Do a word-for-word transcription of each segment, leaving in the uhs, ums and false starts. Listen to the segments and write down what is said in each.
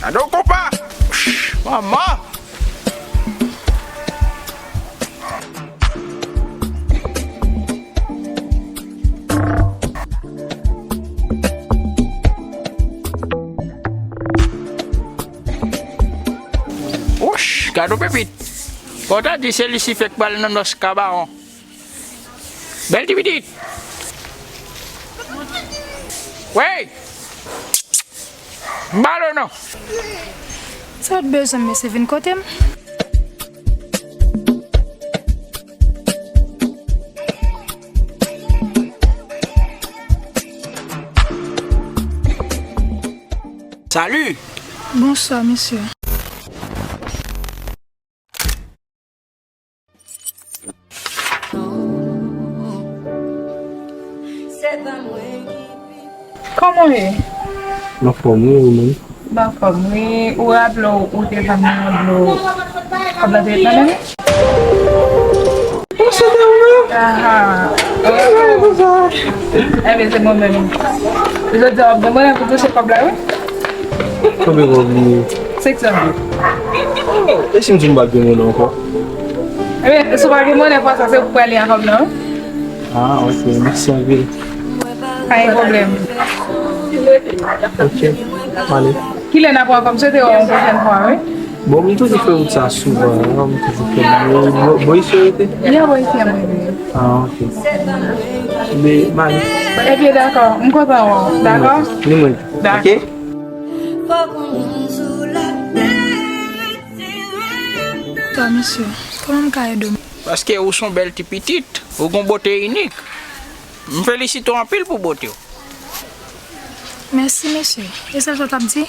Gade yon konpa! Psh, manman! Wouch, gade yon pepit. Bon, ta di se li si fèk pral nan nòs ka bawon. Bèl ti pitit. Wey! M pa lo non. Sa w t bezwen, mesye, vin kote m. Salut! Bonswa, mesye. Kòman w ye? M anfòm, wi, ou menm? M anfòm, wi. Ou raple w, ou te ban m yon dlo. Kòb la te ret nan men m? Ou se de ou menm? Aha. Ou raple w? Ebyen, se mwen menm. Jodi a, w ap ban mwen pou touche kòb la, wi. Konbyen kòb li ye? Senk san mil. Oh, e si m di m pa t gen monnen ankò? Ebyen, si w pa gen monnen, fwa sa se ou k prale ak kòb la, wi. Ah, ok, mèsi anpil. Pa gen pwoblèm. Ok, m ale. Kilè n a pran kòb? M swete wè w yon pwochèn fwa, wi. Bon, m toujou fè wout sa souvan, non, m toujou fè l. Bò, bò isi w rete? Ya, bò isi a mwen rete. Ah, ok. Men, m ale. Ebyen, dakò. M kontan wè w. Dakò? Ni mwen. Dakò. Ok? Fòk yon moun sou latè retire m nan. Tò, mesye, kòman m ka ede w? Paske ou se yon bèl ti pitit, ou gen yon bote inik. M felisite w anpil pou bote w. Mèsi, mesye. E sèl sa w t ap di?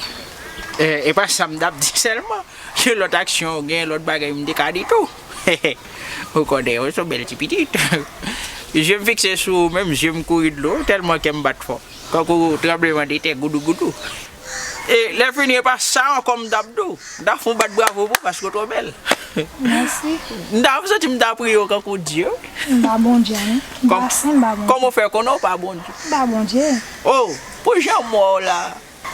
E, e pa sa m t ap di sèlman. Gen lòt aksyon, gen lòt bagay m te ka di tou. Ou konnen, ou se yon bèl ti pitit. Je m fikse sou ou, menm je m kouri dlo, tèlman kè m bat fò. Kankou tranblemanntè, goudougoudou. E lè fini, e pa sa ankò m t ap di w. M ta fè yon bat bravo pou w paske w twò bèl. Mèsi. M ta santi m ta priye w kankou Dye, wi. M pa Bondye, non. M pa sen, m pa Bondye. Kòman w fè konnen w pa Bondye? M pa Bondye. Oh, pou jan m wè w la,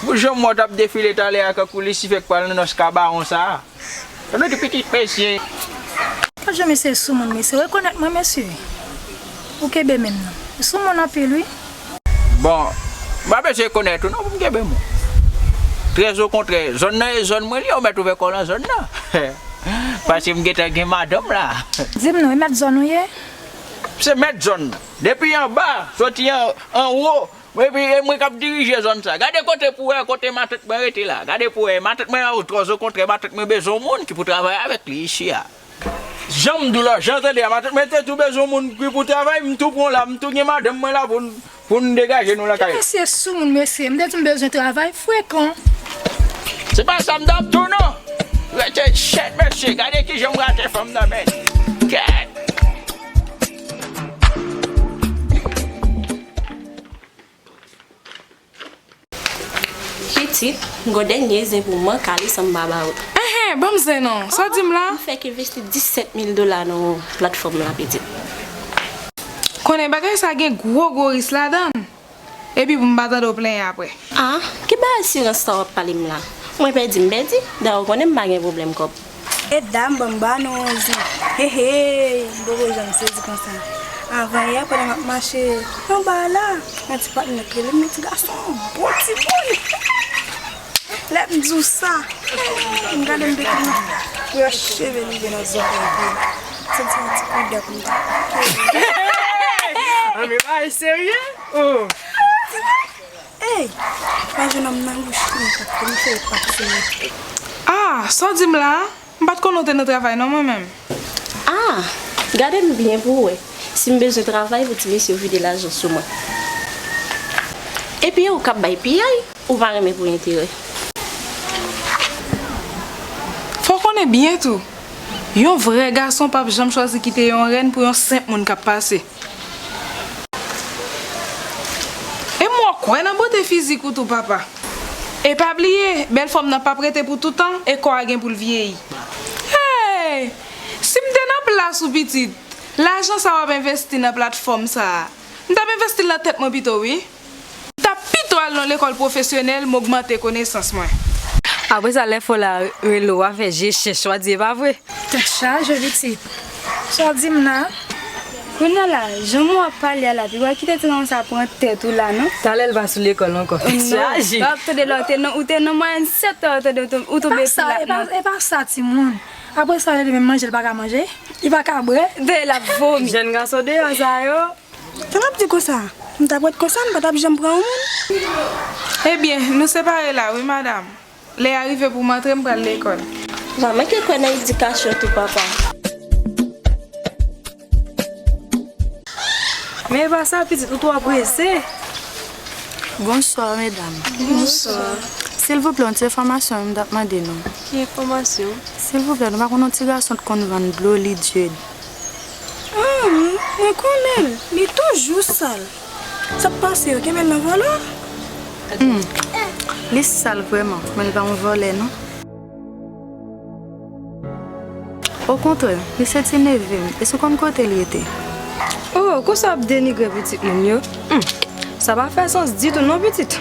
pou jan m wè w t ap defile talè a kankou Lisifè k pral nan nòs ka bawon sa a. Sa vle di pitit mesye. Lòt jou mesye sou moun, mesye rekonèt mwen, mesye. Ou kenbe men m nan. Sou moun anpil, wi. Bon, m pa bezwen konèt ou non pou m kenbe men w. Trè okontrè, zòn nan e zòn mwen li, ou mèt ouvè kò w nan zòn nan. Paske m gentan gen madanm la. Di m non, e mèt zòn ou ye? Se mèt zòn nan. Depi anba, soti an, anwo, epi e mwen k ap dirije zòn sa. Gade kote pou wè kote matant mwen rete la. Gade pou wè, matant mwen an, trè okontrè, matant mwen bezwen yon moun ki pou travay avèk li isi a. Jan m di w la, jan w tande a, matant mwen te tou bezwen yon moun ki pou travay, m tou pran w la, m tou gen madanm mwen la pou n, pou n degaje nou lakay. Mesye sou moun, mesye, m te di m bezwen travay, frekan. Se pa sa m t ap di w non. Rete chèt, mesye, gade kijan m rate fanm nan, men. Kèt. Pitit, m gon dènye zen pou mwen kale san m pa ba ou. Enhen, ban m zen non. Sa w di m la? M fèk envesti disèt mil dola nan platfòm la, pitit. Konnen bagay sa gen gwo, gwo ris ladan l. Epi pou m pa tande w plenyen apre. Ah, ki bagay asirans sa w ap pale m la? Mwen pèdi, m pèdi. Dayè, w konnen m pa gen pwoblèm kòb. E dam, ban m ba nou yon zen. Hehe, m poko janm sezi konsa. Avan yè, pandan m ap mache anba la, yon ti patnè k rele m, yon ti gason, bon timoun. Lè m di w sa, m gade m pete nan bwè cheve li vin nan zòrèy li. Santi yon ti kou dèk m ta. Ann, men bagay serye? Oh. Ey! Pa jwenn nonm nan bouch li, m t ap fè m fè l pase mwen. Ah, sa w di m la a? M pa t konnen w te nan travay non, mwen menm. Ah! Gade m byen pou w wè. Si m bezwen travay pou ti mesye yo vide lajan sou mwen. Epi e ou k ap bay piyay, ou pa renmen pou enterè. Fò w konnen byen tou, yon vrè gason p ap janm chwazi kite yon rèn pou yon senp moun k ap pase. E m wè w kwè nan bote fizik ou tou, papa. E pa bliye, bèl fanm nan p ap rete pou toutan, e kò a gen pou l vyeyi. Hey! Si m te nan plas ou, pitit, lajan sa w ap envesti nan platfòm sa a, m t ap envesti l nan tèt mwen pito, wi. M t ap pito al nan lekòl pwofesyonèl, m ogmante konesans mwen. Apre sa, lè fò la rele w, w a fè je chèch, w a di, "E pa vre?" Tèt chaje, pitit. Sa w di m la? Kounye a la, jan w ap pale a la, pi w a kite ti sa pran tèt ou la, non? Talè l pa sou lekòl ankò. Tèt chaje. W ap tande la, ou te nan, ou te nan mwayèn sèt an, ou tande, ou tonbe pi la, non? E pa sa, timoun. Apre sa, lè li menm manje, li pa ka manje? Li pa ka bwè? De l ap vomi. Jèn gason deyò sa yo. Sa l ap di konsa? M t ap ret konsa, m pa t ap janm pran yon moun. Ebyen, nou separe la, wi, madanm. Lè a rive pou m antre, m pral lekòl. M pa manke kwè nan edikasyon tou, papa. Men e pa sa, pitit, ou twò prese. Bonswa, medam. Bonswa. Silvouplè, yon ti enfòmasyon m t ap mande nou. Ki enfòmasyon? Silvouplè, nou pa konn yon ti gason t konn vann dlo, li djed. Ah, mwen konnen l. Li toujou sal. Sa k pase yo kenbe l nan vòlò? Hmm. Li sal vrèman, men li pa yon vòlè, non. Okontrè, li se ti neve m. E si w konn kote li rete? Oh, konsa w ap denigre pitit moun yo? Hmm. Sa pa fè sans ditou non, pitit.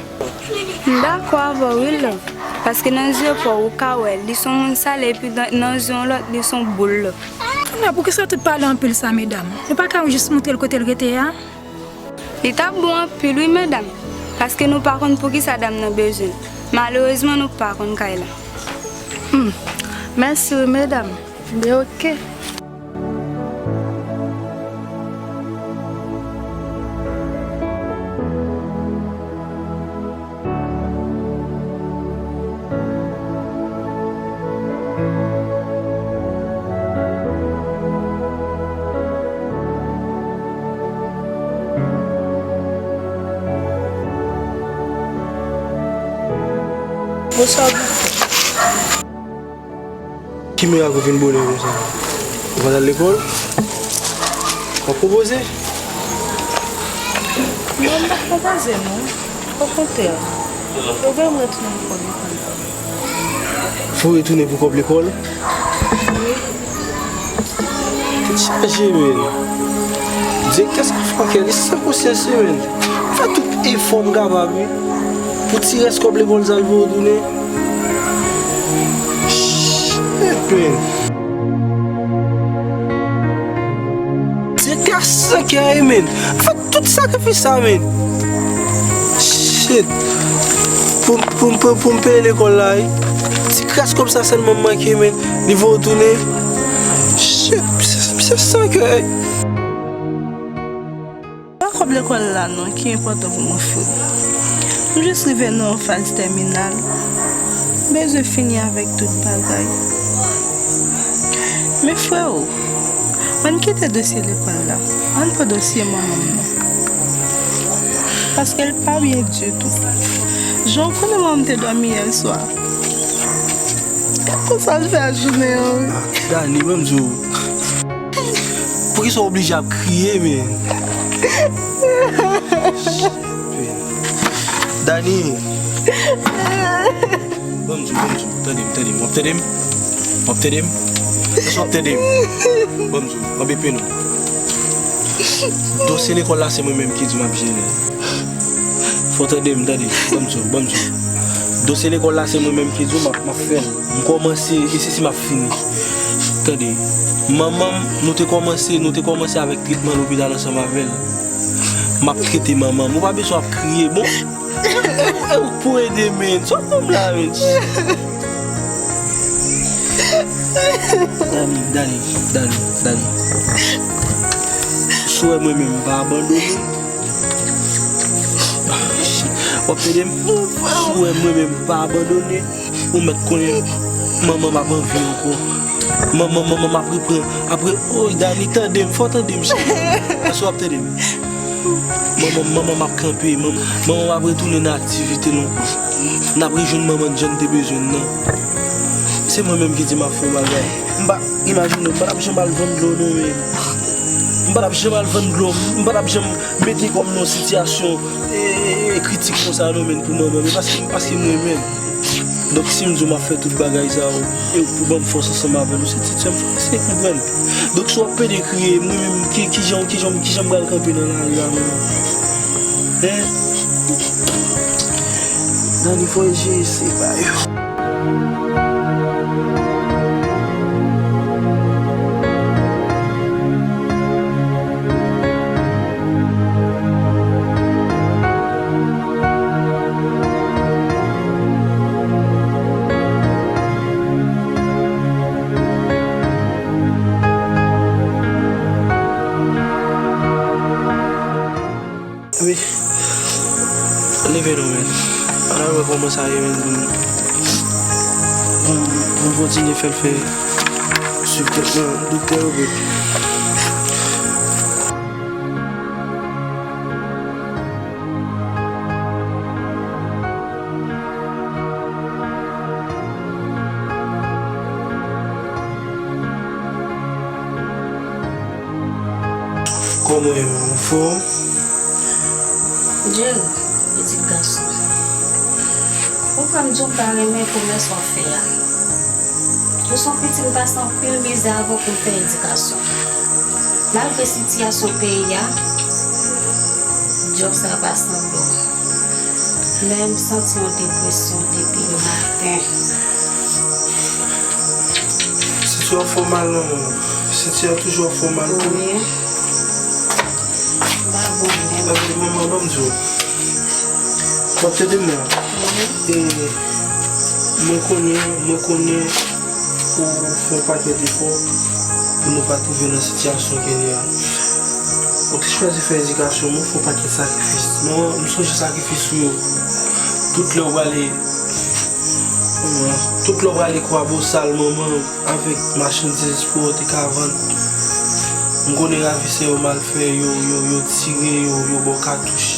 M dakò avè w, wi, love. Paske nan zye pa w, ou ka wè, li se yon moun sale, epi nan, nan zye yon lòt, li se yon boul love. Kounye a, poukisa tout pale anpil sa, medam? Nou pa ka jis montre l kote l rete a? Li t ap bon anpil, wi, medam. Paske nou pa konn poukisa dam nan bezwen l. Malerezman, nou pa konn kay la. Hmm. Mèsi, wi, medam. Byen, oke. Bonswa, bonswa. Ki mirag ou vin bonè konsa? Ou pa t al lekòl? W ap konpoze? Non, m p ap konpoze, non. Okontrè, yo voye m retounen pou kòb lekòl. Fò w retounen pou kòb lekòl? Wi. Tèt chaje, menn. Direktè sa fòkè, li san konsyans, wi, menn. M fè tout efò m kapab, wi. Pou ti rès kòb lekòl sa, l voye w tounen. Shit, man. Direktè a san kè, wi, menn. M fè tout sakrifis sa, menn. Shit. Pou, pou, pou, pou m peye lekòl la, wi. Ti kras kòb sa sèlman m manke, menn. Li voye w tounen. Shit, misye, misye san kè, wi. Pa kòb lekòl la non ki enpòtan pou mwen, frè. M jis rive nan yon faz tèminal. M bezwen fini avèk tout bagay. Men freo, ann kite dosye lekòl la. Ann pran dosye manman m nan. Paske l pa byen ditou. Jan w konnen manman m te dòmi yè swa. Gad konsa l fè jounen an, wi. Ah, Dani, ban m di w. Poukisa w oblije ap kriye, men? Dani. Ban m di w, ban m di w. Tande m, tande m. W ap tande m? W ap tande m? Èske w ap tande m? Ban m di w, anbe pen nou. Dosye lekòl la, se mwen menm ki di w m ap jere l. Fò w tande m, tande. Ban m di w, ban m di w. Dosye lekòl la, se mwen menm ki di w m ap, m ap fè l. M kòmanse, e se si m ap fini. Tande, manman m, nou te kòmanse, nou te kòmanse avèk tretman lopital ansanm avè l. M ap trete manman m. Ou pa bezwen ap kriye, bon? E, e, e ou k pou ede, men. Sa w ban m la, men? Dani, Dani, Dani, Dani. Si w wè mwen menm, m pa abandone. Shit. W ap tande m? Si w wè mwen menm, m pa abandone. Ou mèt konnen manman m ap anvi ankò. Manman, manman m ap reprann. Apre, oy, Dani, tande m, fò w tande m, cheri. Èske w ap tande m? Manman, manman m ap kanpe, manman, manman m ap retounen nan aktivite l ankò. N ap rejwenn manman n jan n te bezwen n nan. Se mwen menm ki di m ap fè yon bagay. M pa, imajine w, m pa t ap janm al vann dlo non, men. M pa t ap janm al vann dlo, m pa t ap janm mete kò m nan yon sitiyasyon, e, e, e, kritik konsa non, men, pou manman m, men paske, paske m renmen l. Donk, si m di w m ap fè tout bagay sa yo, e w pou ban m fòs ansanm avè l, ou se ti sè m, fò w eseye konprann. Donk, si w ap pede kriye, mwen menm, ki, kijan, kijan, kijan m pral kanpe nan lari a, mwen menm? Hein? Dani voye je se ba yo. Wi. Leve non, men. Ann al wè kòman sa ye, men, pou m, pou m, pou m kontinye fè l fè swiv tèt mwen, doktè yo, men. Kòman w ye, man? Anfòm? Jerry, pitit gason. Ou kwè m di w m pa renmen komès w ap fè a? Ou se yon pitit m pase anpil mizè avè w pou m fè edikasyon. Malgre sitiyasyon peyi a, djòb sa pa sanble w. Men m santi yon depresyon depi maten. Siti ap fè w mal non, manman. Siti ap toujou ap fè w mal tou. Wi. M pa bon menm. Epi, manman, ban m di w. W ap tande m la? Wi. E mwen konnen, mwen konnen ou fè yon pakèt efò pou nou pa twouve nan sitiyasyon ke n ye a. Ou te chwazi fè edikasyon, men w fè yon pakèt sakrifis. Manman, m sonje sakrifis ou yo. Tout lè w prale, tout lè w prale Kwabosal, manman, avèk machandiz pou w te ka vann. M konnen ravisè yo mal fè, yo, yo, yo tire, yo, yo ba w katouch.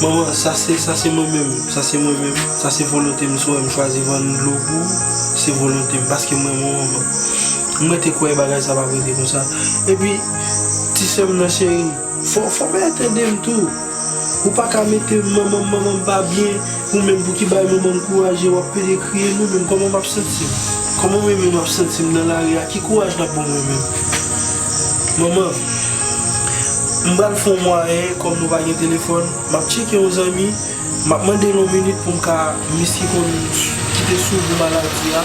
Manman, sa se, sa se mwen menm, sa se mwen menm, sa se volonte m, si w wè m chwazi vann dlo pou ou, se volonte m, paske m renmen w, manman. M rete kwè bagay sa p ap rete konsa. Epi, ti sè m nan cheri, fò, fò w tande m tou. Ou pa ka mete manman m, manman m pa byen, ou menm pou ki bay manman m kouraje, w ap pede kriye, nou menm, kòman m ap santi m? Kòman mwen menm m ap santi m nan lari a? Ki kouraj n ap ban mwen menm? Manman, m pral fè yon mwayen, kòm nou pa gen telefòn, m ap tcheke yon zanmi, m ap mande l yon minit pou m ka, miske konn ki te souvri maladi a,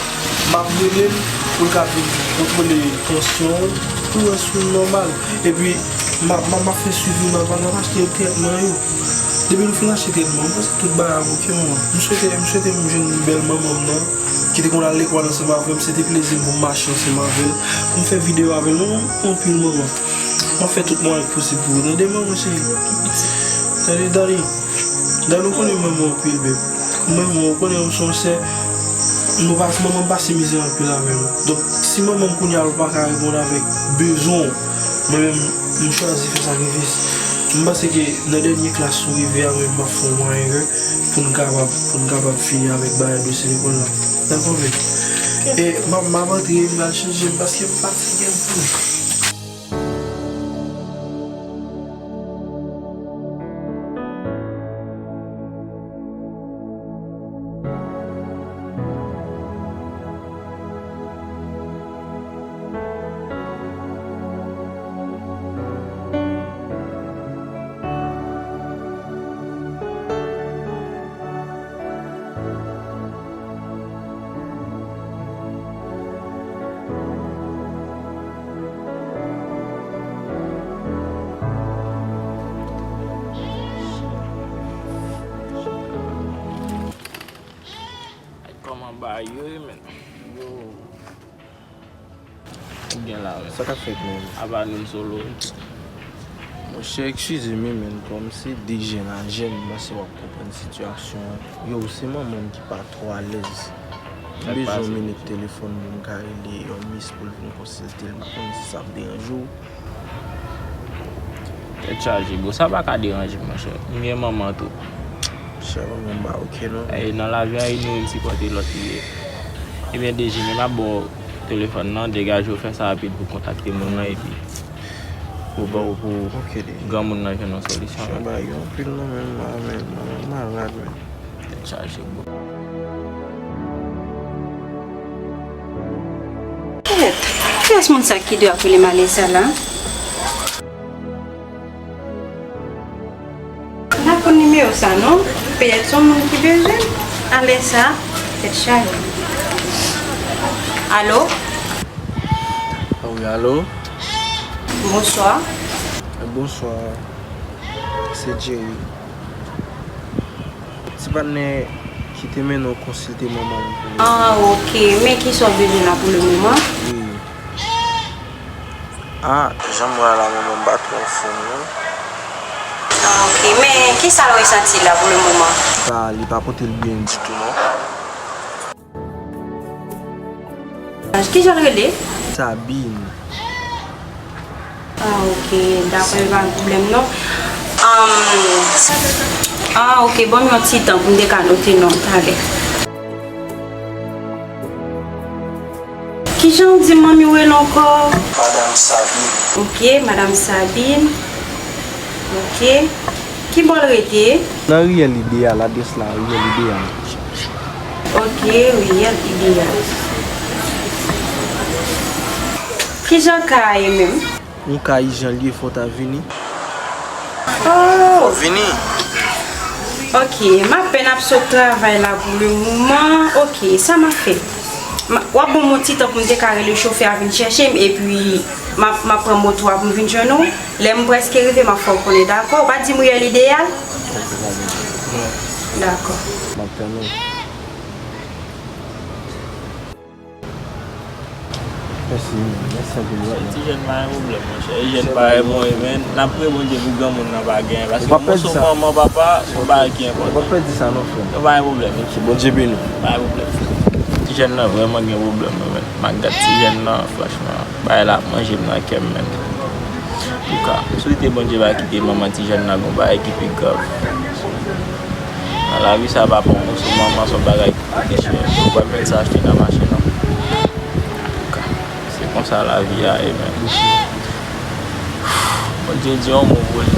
m ap rele l pou l ka vin kontwole tansyon w, pou wè si w nòmal. Epi, m ap, m ap, m ap fè swivi, m ap, m ap achte tretman yo. Depi nou fin achte tretman, m panse tout bagay ap oke, manman. M swete, m swete m jwenn bèl manman m nan, ki te konn al lekòl ansanm avè m. Se te plezi m pou m mache ansanm avè l, pou m fè videyo avè l. Manman, anpil, manman. M ap fè tout mwayen k posib pou ou, tande, manman cheri? Tande, Dani. Dani, ou konnen m renmen w anpil, babe. M renmen w, ou konnen m se yon sè. Nou pa, manman m pase mizè anpil avè m. Donk, si manman m kounye a l pa ka reponn avèk bezwen w, mwen menm, m chwazi fè sakrifis. M panse ke nan dènye klas ou rive a, mwen menm m ap fè yon mwayen ke pou n kapab, pou n kapab fini avèk bagay dosye lekòl la. Dakò, babe? E m ap, m ap antre, m al chanje m paske m fatige anpil. Kòman bagay yo ye, men? Yo. Ou gen la, wi. Sa k ap fèt menm? Apa nou solo. Monchè, eskize m wi, men kòm se de jèn a jèn, m panse w ap konprann sitiyasyon an. Yo, se manman m ki pa twò alèz. M bezwen yon minit telefòn pou m ka rele yon mis pou l vin konsilte l. M pa konnen si sa ap deranje w. Tèt chaje, bro. Sa pa ka deranje m, monchè. M gen manman tou. Monchè, manman m pa oke, non. E nan lavi a, youn sipòte lòt li ye. Ebyen, D J, men m ap ba w telefòn nan, degaje w, fè sa rapid pou w kontakte moun nan, epi ou ba w, pou granmoun nan jwenn yon solisyon. Monchè, bagay yo anpil, non, men, men, men, men, malad, men. Tèt chaje, bro. Kiyès moun sa ki deyò ap rele m alèz sa la? M pa konn nimewo sa non. Pètèt se yon moun ki bezwen m. Alè sa, tèt chaje. Alo? Ah wi, alo? Bonswa. Bonswa. Se Jerry. Ti patnè ki te mennen w konsilte manman w pou... Ah, ok. Men kisa w bezwen la pou le moman? Wi. Ah, jan m wè a la, manman m pa twò anfòm, non. Ah, ok. Men kisa l resanti la pou le moman? Sa, li pa pote l byen ditou, non. Kijan l rele? Sabine. Ah, ok. Dakò, pa gen pwoblèm, non. Ahn, ah, ok. Ban m yon ti tan pou m te ka note non talè. Kijan w di manmi w rele ankò? Madam Sabine. Ok, Madam Sabine. Ok. Ki bò l rete? Nan riyèl Ideyal, adrès la, riyèl Ideyal. Ok, riyèl Ideyal. Kijan kay a ye menm? Yon kay jan l ye, fò w ta vini. Oh! Fò w vini. Ok, m apèn ap sot travay la pou le moman. Ok, sa m ap fè? M a, w ap ban m yon ti tan pou m te ka rele chofè a vin chèche m, epi m ap, m ap pran moto a pou m vin jwenn ou. Lè m prèske rive, m ap fè w konnen, dakò? Ou pa di m riyèl Ideyal? Dakò. M ap tann ou. Mèsi, mèsi anpil, wi. Ti jèn pa gen pwoblèm, monchè. E jèn pa gen mwen, men n ap priye Bondye pou granmoun nan pa genyen, paske moso manman, papa, se yon bagay ki enpòtan. Ou p ap pèdi sa non, frè m. Yo pa gen pwoblèm. Ke Bondye beni w. Pa gen pwoblèm. Ti jèn nan vrèman gen pwoblèm, wi, men. M ap gad ti jèn nan, franchman, bagay la ap manje m nan kè m, men. Antouka, m swete Bondye pa kite manman ti jèn nan gon bagay ki pi grav. Nan lavi sa, pa pran moso manman se yon bagay ki koute chè. Ou p ap jwenn sa achte nan mache, non. Antouka, se konsa lavi a ye, men. Bondye di yon mo pou li.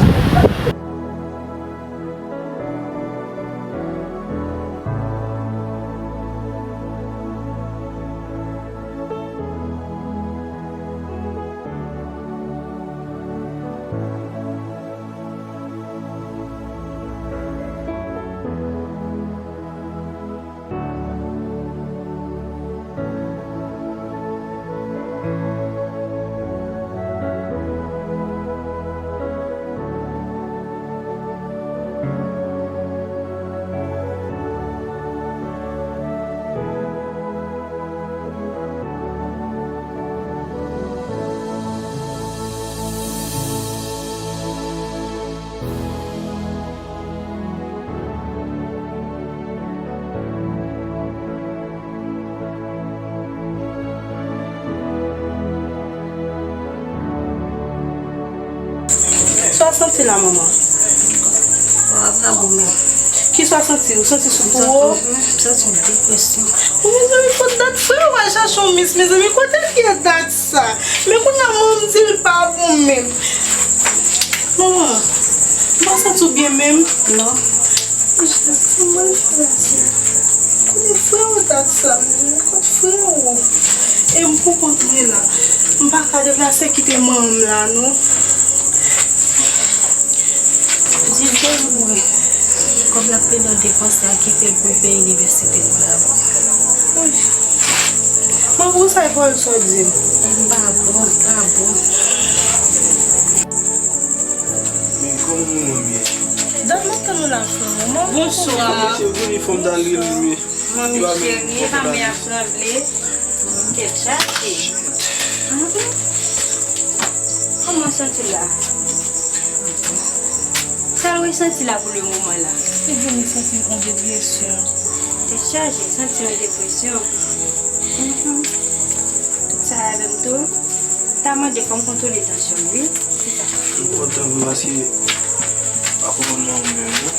Sa w santi la, manman? Kò a pa bon menm. Kisa w santi? Ou santi sou po w? M santi yon depresyon. O mezanmi, kot dat frè w al chache yon mis, mezanmi, kote l ye dat sa? Men kounye a manman m di l pa bon menm. Manman, m pa santi w byen menm. Non. Jezi, mwen fè sa. Kote frè w dat sa, mezanmi? Kot frè w? E m pou kont mwen la. M pa ka deplase kite manman m la, non. Di Jerry mwen, kòb l ap peye nan defans la, kite l pou l peye inivèsite pou l aprann. Wi. Mwen, pou sa, e pawòl sa w di m. M pa bon, m pa bon. Men kòman manman m ye? Dat m ap tann ou la, frè m. Bonswa. Manmi cheri, manmi ap tranble. Tèt chaje. Kòman w santi la? Sa w resanti la pou le moman la? Li di m li santi yon depresyon. Tèt chaje, santi yon depresyon. Tout sa avè m tou. Ta mande fò m kontwole tansyon m, wi. Enpòtan vre paske pa konprann mwen menm, non.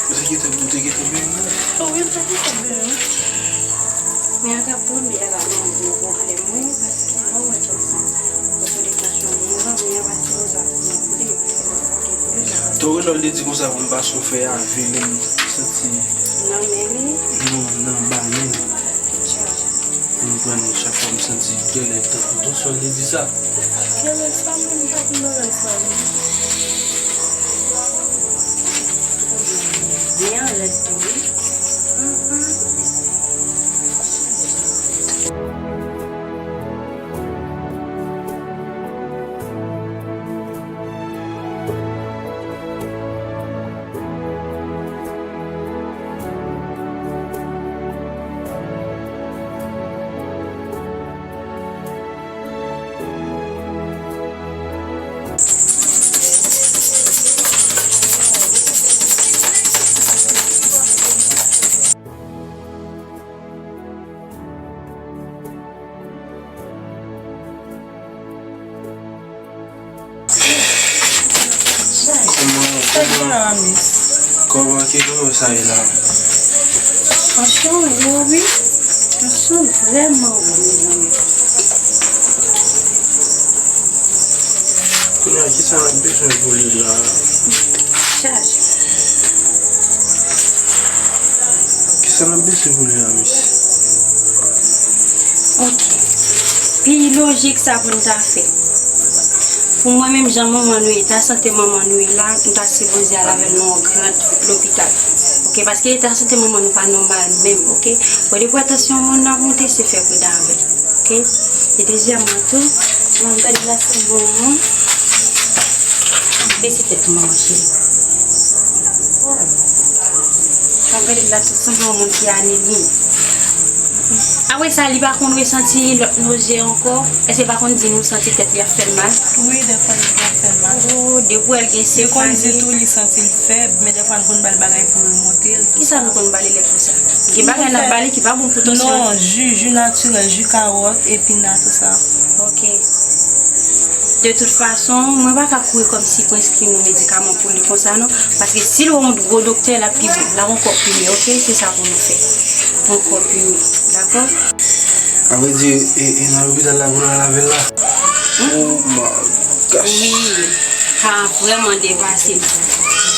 Ou te gentan, ou te gentan byen, non? Wi, m te gentan byen. Men an ka pwoblèm la, mwen gen pwoblèm, wi, paske mwen wè kòmsi kote tansyon mwen nan, mwen pa sipoze ap pran pli. Tonton Renòl te di konsa pou m pa chofè a, vini m santi nan men li. Non, nan ba men li. Pou m pran li chak fwa m santi Genlè tankou tansyon li di sa. Genlè sa menm pa konn bagay sa non. Men anlè tou wi. Kòman, kòman, kòman ki nivo sa ye la? Tansyon wo wi. Tansyon vrèman wo, mezanmi. Kounye a, kisa n ap bezwen pou li la? Chaj. Kisa n ap bezwen pou li la, mesye? Ok. Pi lojik sa pou n ta fè. Pou mwen menm, jan manman nou, eta sante manman nou ye la, nou ta sipoze al avè l nan yon gran lopital. Ok, paske eta sante manman nou pa nòmal menm, ok? Bon, depi w wè tansyon moun nan ap monte, se fè pridan avè l, ok? E dezyèmman tou, m ap gade la sou bon moun. Bese tèt ou, manman cheri. Oh. M ap gade la sou bon moun ki anemi. Apre sa, li pa konn resanti lòt noze ankò? Èske li pa konn di nou santi tèt li ap fè l mal? Wi, dèfwa li ka fè l mal. Oh, depi w wè l gen sefali. Li konn di tou li santi l fèb, men dèfwa n konn ba l bagay pou remonte l, tou sa. Kisa nou konn ba li lè konsa? Gen bagay n ap ba li ki pa bon pou tansyon? Non, ji, ji natirèl, ji kawòt, epina, tou sa. Ok. De tout fason, mwen pa ka kouri kòmsi preskri nou medikaman pou li konsa, non. Paske si l wè yon gwo doktè, l ap pi bon, l ap ankò pi mye, ok? Se sa pou nou fè. Ankò pi mye, dakò? A vrè di, e, e nan lopital la pou n al avè l la? Oh my gosh. Wi, ka vrèman depase m.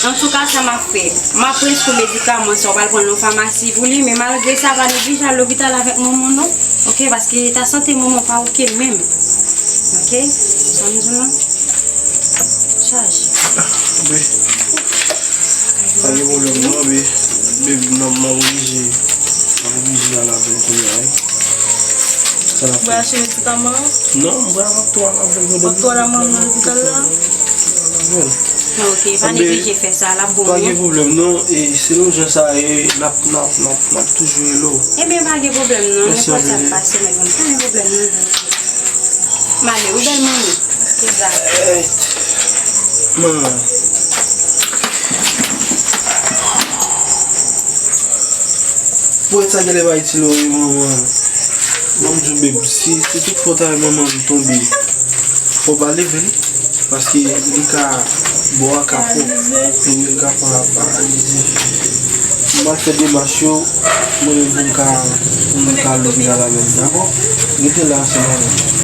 Antouka, sa m ap fè, m ap preskri medikaman sa, w pral pran nan famasi pou li, men malgre sa, pa neglije al lopital avèk manman w non, ok? Paske eta sante manman w pa ok menm, ok? Sa m di w lan? Chaje. Wi. Pa gen pwoblèm non, baby. Baby, non, m oblije. M oblije al avè l kounye a, wi. Sa n ap fè? Ou pral achte medikaman an? Non, m pral ap tou al avè l, mwen. W ap tou al avè l nan lopital la? Ok, pa neglije fè sa, l ap bon wi. Pa gen pwoblèm non, e selon jan sa ye, n ap, n ap, n ap, n ap toujou rele w. Ebyen, pa gen pwoblèm non, nenpòt sa k pase, men bon, pa gen pwoblèm non. M ale wi, bèl manmi. Ey, manman. Pwèt sa genlè pa itil ou, wi, manman. Ban m di w, babe, si, si tout fwa w ta wè manman m tonbe, fò w pa leve l, paske li ka, bò a ka fò, li ka pa-, paralize. M al fè demach yo, mwen menm pou m ka, pou m ka al lopital avè l, dakò? Rete la ansanm avè m.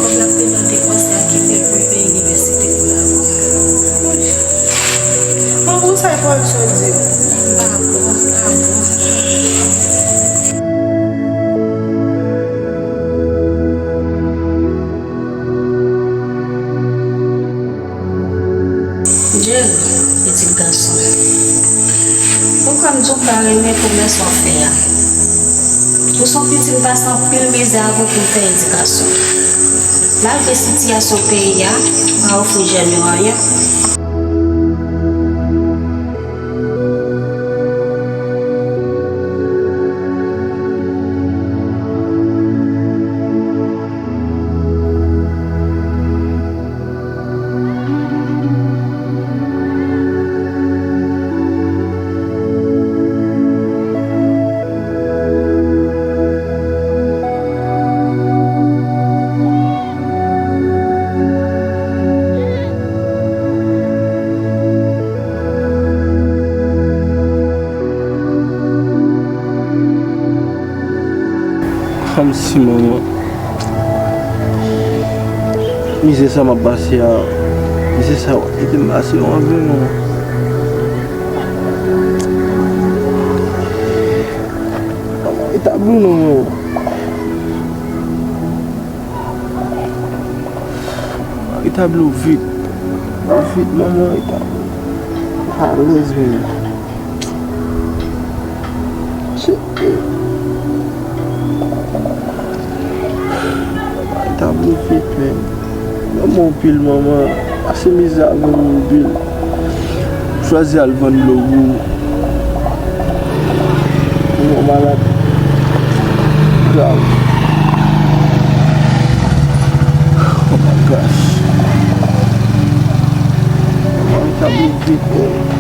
Kòb l ap prezante konsa, kite l pou l peye inivèsite pou l aprann. Bon, pou sa, e pa w sa w di. Pa bon, pa bon. Jerry, pitit gason, ou kwè m di w pa renmen pwomès w ap fè a? Ou se yon pitit m pase anpil mizè avè w pou m fè edikasyon. Malgre sitiyasyon peyi a pa ofri jèn yo anyen. Kòmsi manman. Mizè sa m ap pase a. Mizè sa w ap kite m pase yo anven non. Manman, retabli w non manman. Retabli w vit. Vit manman, retabli w. Alèz menm. Shit. Retabli w vit menm. Manman anpil manman. Pase mizè avè m anpil. Chwazi al vann dlo pou ou. Manman malad. Grav. Oh my gosh. Manman retabli vit.